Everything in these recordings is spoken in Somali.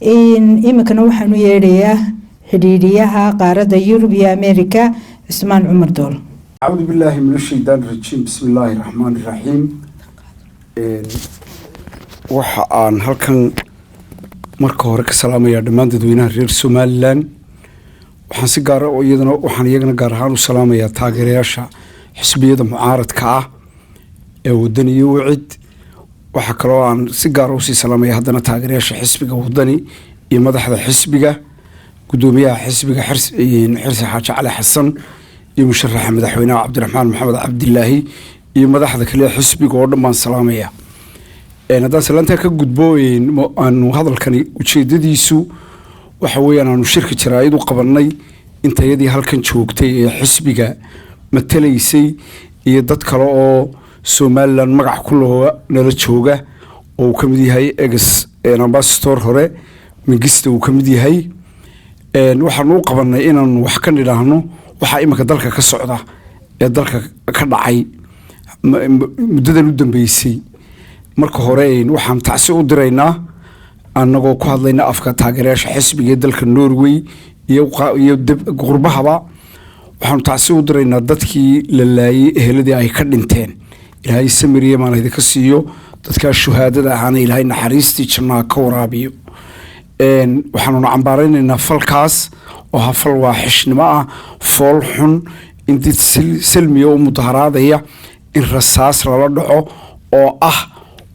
Iminkana waxaanu yeedhayaa xidhiidhiyaha qaaradda Yurub iyo America, Cismaan Cumar Dool. أعوذ بالله من الشيطان الرجيم، بسم الله الرحمن الرحيم. Waxa aan halkan marka hore ka salaamayaa dhammaan dadweynaha reer Somaliland. Waxaan si gaara iyadana waxaan iyagana gaar ahaan u salaamayaa taageerayaasha xisbiyada mucaaradka ah ee Wadani iyo Wicid. Waxaa kaloo aan si gaara usii salaamaya haddana taageerayaasha xisbiga Wadani iyo madaxda xisbiga, gudoomiyaha xisbiga Xirsi Xaaji Cali Xasan iyo musharaxa madaxweynaha Cabdiraxmaan Maxamed Cabdilaahi iyo madaxda kale xisbiga oo dhan baan salaamaya. Haddaan salaantaa ka gudbo, aanu hadalkani ujeedadiisu waxa weeyaan aanu shirka jaraa'id u qabanay intayadii halkan joogtay ee xisbiga matalaysay iyo dad kale oo Somaliland magac ku loo nala jooga, oo uu ka mid yahay ex ambassador hore Mingista uu ka mid yahay. Waxaanu u qabanay inaanu wax ka nidhaahno waxaa iminka dalka ka socda ee dalka ka dhacay muddadan u dambeysay. Marka hore waxaan tacsi u diraynaa, annagoo ku hadlayna afka taageerayaasha xisbiga ee dalka Norway iyo qurbahaba, waxaanu tacsi u diraynaa dadkii la laayay, eheladii ay ka dhinteen. Ilaahay samiriye maan idinka siiyo, dadkaa shuhaadada ahaana Ilaahay naxariistii jannaha ka waraabiyo. Waxaanuna cambaaraynaynaa falkaas oo ha fal waaxishnimo ah, fool xun, in dad salmiya u mudaharaadaya in rasaas lala dhaco, oo ah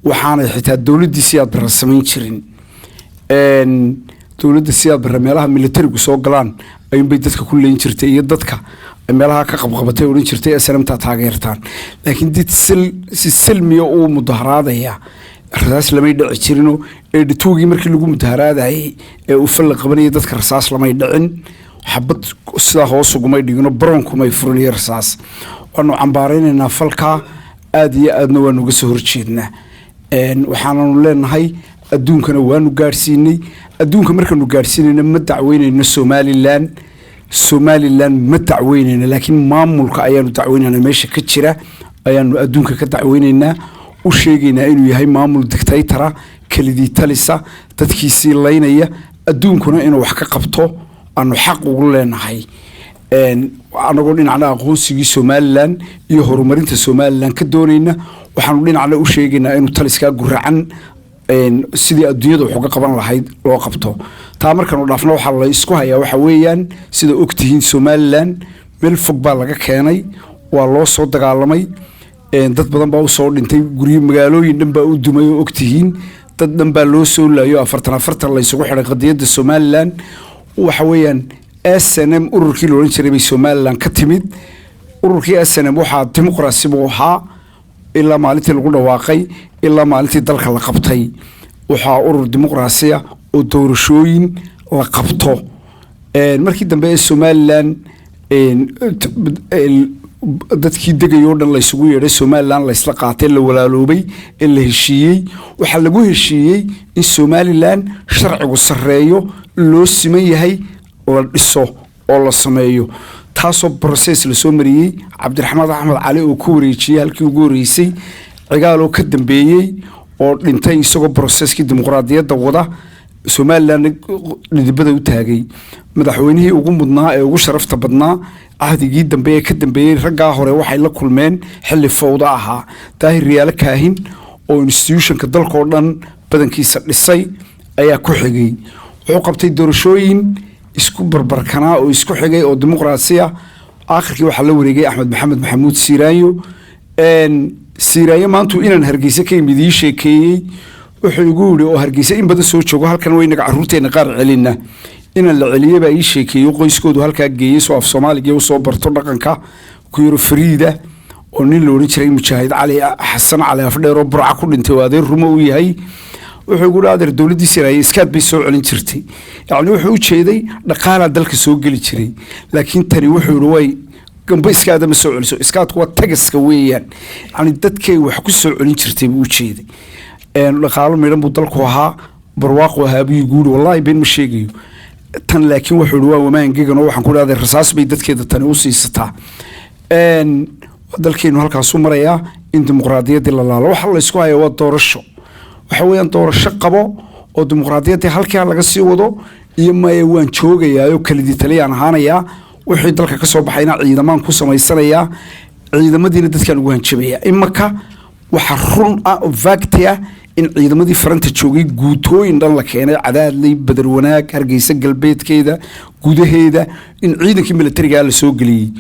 waxaanay xitaa dowladdii Siyaad Barre samayn jirin. Dowladda Siyaad Barre meelaha militarigu soo galaan ayuunbay dadka ku leyn jirtay iyo dadka meelaha ka qabqabatay, odhan jirtay SNMta taageertaan, laakiin did si salmiya uu mudaharaadaya rasaas lamay dhici jirino. 82-gii markii lagu mudaharaadayay ee uu falla qabanayay dadka rasaas lamay dhicin, xabad sidaa hoos ugumay dhigino, baroonkumay furinayo rasaas. Waanu cambaaraynaynaa falkaa, aada iyo aadna waanu uga soo horjeednaa. Waxaananu leenahay adduunkana waanu gaadhsiinay. Adduunka markaanu gaadhsiinayno ma dacweynayno Somaliland, Somaliland ma dacweynayno, laakiin maamulka ayaanu dacweynayna meesha ka jira ayaanu adduunka ka dacweynaynaa, u sheegaynaa inuu yahay maamul dictator ah, kelidii talisa, dadkiisii laynaya, adduunkuna inuu wax ka qabto aanu xaq ugu leenahay. Anagoo dhinacna aqoonsigii Somaliland iyo horumarinta Somaliland ka doonayna, waxaanu dhinacna u sheegaynaa inuu taliskaa guracan sidii adduunyada wax uga qaban lahayd loo qabto. Taa markaanu dhaafno, waxaa la isku hayaa waxa weeyaan, sida ogtihiin, Somaliland meel fog baa laga keenay, waa loo soo dagaalamay, dad badan baa usoo dhintay, guryo magaalooyin dhan baa u dumay oo ogtihiin, dad dhan baa loo soo laayo, afartan afartan laysugu xidhay qadiyadda Somaliland. Waxa weeyaan SNM ururkii la odhan jiray bay Somaliland ka timid. Ururkii SNM waxaa dimuqrasi buu ahaa ilaa maalintii lagu dhawaaqay, ilaa maalintii dalka la qabtay. Waxaa urur dimuqraasiya oo doorashooyin la qabto. Markii dambe ee Somaliland dadkii degay oo dhan laysugu yeedhay, Somaliland laysla qaatay, la walaaloobay ee la heshiiyey, waxaa lagu heshiiyey in Somaliland sharcigu sarreeyo, loo siman yahay, la dhiso oo la sameeyo. Taasoo process lasoo mariyey, Cabdiraxmaan Axmed Cali oo ku wareejiyey halkii ugu horreysay, Cigaal oo ka dambeeyey oo dhintay isagoo processkii dimuqraadiyadda wada, Somaliland dhidibada u taagay. Madaxweynihii ugu mudnaa ee ugu sharafta badnaa cahdigii dambe ee ka dambeeyey raggaa hore waxay la kulmeen xilli fowda ahaa, Daahir Riyaalo Kaahin oo institutionka dalkoo dhan badankiisa dhisay ayaa ku xigay. Wuxuu qabtay doorashooyin isku barbarkanaa oo isku xigay oo dimuqraasiya. Aakhirkii waxaa la wareegay Axmed Maxamed Maxamuud Siiraanyo. Siiraanyo maantuu inaan Hargeysa ka yimid ii sheekeeyey, wuxuu igu yidhi, oo Hargeysa in badan soo joogo, halkan waynaga caruurteena qaar celina, inaan la celiyey baa ii sheekeeyey, qoyskoodu halkaa geeyey soo af Soomaaliga usoo barto, dhaqanka ku yaro fariida, oo nin la odhan jiray Mujaahid Cali Xasan Cali Afdheer oo Burca ku dhintay oo adeer rumo u yahay. Wuxuu igu adeer, dowladdii Siraaya iskaad bay soo celin jirtay. Yacni wuxuu u jeeday dhaqaalaa dalka soo geli jiray, laakiin tani wuxuu yihi way gamba iskaada ma soo celiso. Iskaadku waa tagaska weeyaan, yacni dadkay wax ku soo celin jirtay buu u jeeday. Dhaqaalo midhan buu dalku ahaa, barwaaqu ahaa buu igu yidhi, wallaahi been ma sheegayo tan. Laakiin wuxuu yihi waa wamaangegan oo waxaan ku dhahday rasaas bay dadkeeda tani u siisataa. Dalkeenu halkaasuu marayaa in dimuqraadiyaddii la laalo. Waxa la isku haya waa doorasho, waxa weeyaan doorasho qabo. Oo dimuqraadiyaddii halkaa laga sii wado iyo maya, waan joogayaa oo kalidii taliyaan ahaanayaa, wixii dalka ka soo baxayna ciidamaan ku samaysanayaa, ciidamadiina dadkaan ugu hanjabayaa. Imaka waxaa run ah oo fact ah in ciidamadii faranta joogay guutooyin dhan la keenay Cadaadley, Badar Wanaag, Hargeysa galbeedkeeda, gudaheeda, in ciidankii militarigaa la soo geliyey.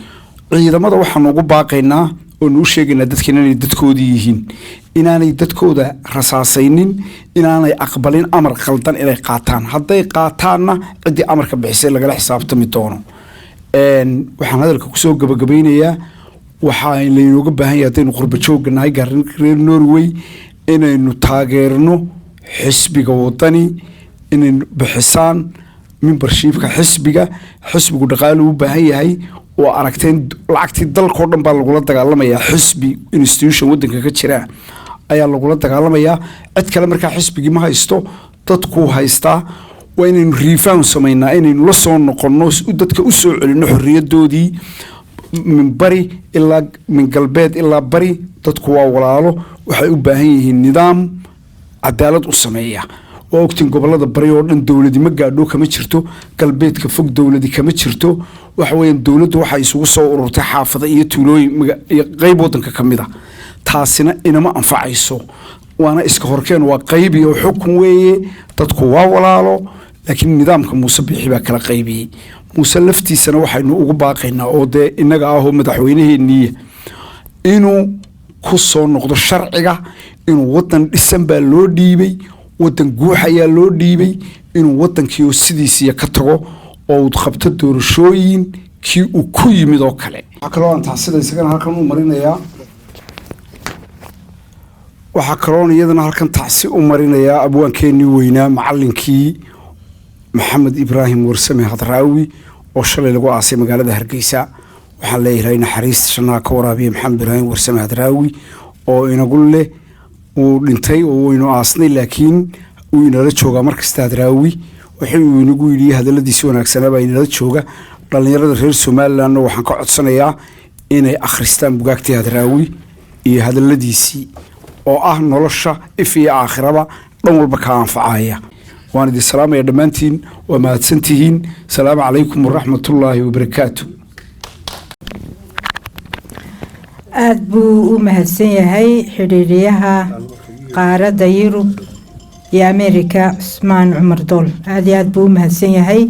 Ciidamada waxaanu ugu baaqaynaa oo nuu sheegaynaa dadkan inay dadkoodii yihiin, inaanay dadkooda rasaasaynin, inaanay aqbalin amar khaldan inay qaataan. Hadday qaataanna, ciddii amarka bixisay lagala xisaabtami doono. Waxaan hadalka kusoo gabagabeynayaa, waxaa laynooga baahan yahay haddaynu qurba joogga nahay, gaar reer Norway, inaynu taageerno xisbiga Wadani, inaynu bixisaan membershipka xisbiga. Xisbigu dhaqaale u baahan yahay oo aragteen lacagtii dalkao dhan baa lagula dagaalamayaa. Xisbi institution wadanka ka jira ayaa lagula dagaalamayaa. Cid kale markaa xisbigii ma haysto, dadkuu haystaa. Waa inaynu refund samaynaa, inaynu la soo noqonno, dadka u soo celinno xorriyadoodii. Min bari ilaa min galbeed ilaa bari, dadku waa walaalo. Waxay u baahan yihiin nidaam cadaalad u sameeya. Waa ogtiin, gobolada bari oo dhan dowladi ma gaadho, kama jirto. Galbeedka fog dowladi kama jirto. Waxa weeyaan, dowladdu waxay isugu soo ururtay xaafado iyo tuulooyin iyo qeyb wadanka ka mid a. Taasina inama anfacayso, waana iska horkeen, waa qayb iyo xukun weeye. Dadku waa walaalo, laakiin nidaamka Muuse Biixi baa kala qaybiyey. Muuse laftiisana waxaynu ugu baaqaynaa, oo dee innaga ahoo madaxweynaheeniya, inuu ku soo noqdo sharciga. Inuu wadan dhisan baa loo dhiibay, wadan guux ayaa loo dhiibay, inuu wadankii sidiisiya ka tago oo uu qabto doorashooyin kii uu ku yimid oo kale. Waxaa kaloo aan taasida isagana halkan u marinayaa, waxaa kaloon iyadana halkan tacsi u marinayaa abwaankeenii weynaa, macalinkii Maxamed Ibraahim Warsame Hadraawi, oo shalay lagu aasay magaalada Hargeysa. Waxaan leeyahay, naxariista jannaha ka waraabiya Maxamed Ibraahim Warsame Hadraawi, oo inagu leh. Uu dhintay oo waynu aasnay, laakiin uu inala joogaa markasta. Hadraawi wixii uu inagu yidhi, hadaladiisi wanaagsanaa inala jooga. Dhallinyarada reer Somalilandna waxaan ka codsanayaa inay akhristaan bugaagtii Hadraawi iyo hadaladiisii, oo ah nolosha if iyo aakhiraba dhan walba ka anfacaya. Waan idin salaamaya dhammaantiin, waa mahadsantihiin. Salaamu calaykum waraxmatullaahi wabarakaatu. Aada buu u mahadsan yahay xidhiidhiyaha qaaradda Yurub iyo Amerika, Cusmaan Cumar Dool. Aada iyo aada buu u mahadsan yahay.